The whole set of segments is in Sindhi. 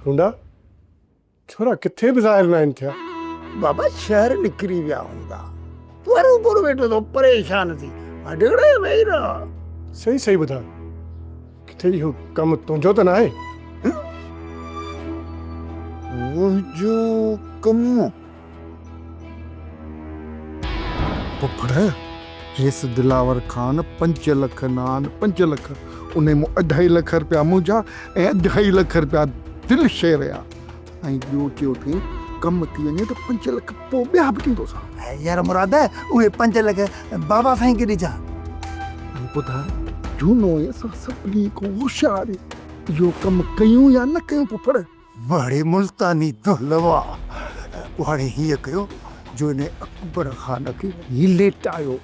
رونڊا، ڇورا ڪٿي به ظاهر ناهن ٿيا. بابا شهر نڪري ويا هوندا. تون هروڀرو ويٺو ٿو پريشان ٿي. هڏڙي ويهي رهه. صحيح صحيح ٻڌاء، ڪٿي اهو ڪم تنهنجو ته ناهي؟ منهنجو ڪم؟ پڦڙ، هيس دلاور خان پنج لک نان پنج لک، انهي مون اڍائي لک رپيا منهنجا ۽ اڍائي لک رپيا دل شير جا ۽ ٻيو چيو اٿئين ڪم ٿي وڃي ته پنج لک پوء ٻيا به ڏيندوسانس. يار مراد، اهي پنج لک بابا سائين کي ڏجان. ۽ ٻڌاء، جهونو ۽ اسان سڀني کان هوشيار اهو ڪم ڪيون يا نه ڪيون پڦڙ؟ وڙي ملتاني دهلوا، پوء هاڻي هيئن ڪيو جو انهي اڪبر خان کي هي ليٽايو،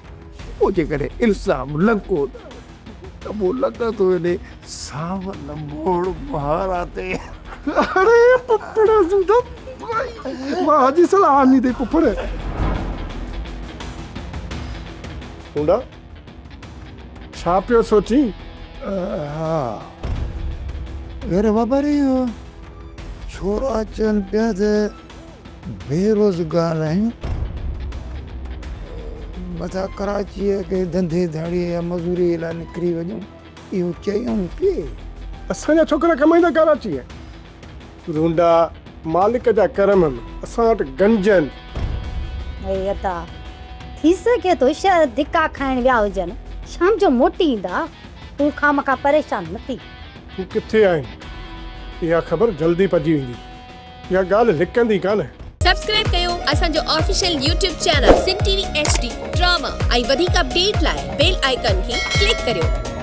پوء جيڪڏهن الزام لڳو ته پوء لڳندو انهي ساول موڙ مهارا تي. اڙي پڦڙ زنده ڀائي، واهه جي صلاح ڏني اٿئي پڦڙ. هونڊا، ڇا پيو سوچين؟ ها يار واپاري اهو ڇورا چون پيا ته بيروزگار آهيون متان ڪراچيء ڪنهن ڌنڌي ڌاڙيء يا مزوريء لاء نڪري وڃون اهو چيائون پئي. اسان جا ڇوڪرا ڪمائيندا ڪراچيء. رونڊا مالڪ جا ڪرم م اسان وٽ گنج آهن. اي ادا ٿي سگهي ٿو شهر ڌڪا کائڻ ويا هجن شام جو موٽي ايندا تون خامخواه پريشان نه ٿي. تون ڪٿي آهين اها خبر جلدي پئجي ويندي اها ڳالهه لڪندي ڪانه. سبسڪرائب ڪيو اسان جو official YouTube channel Sindh T V H D drama ۽ وڌيڪ اپڊيٽ لاء بيل آئيڪان کي ڪلڪ ڪريو.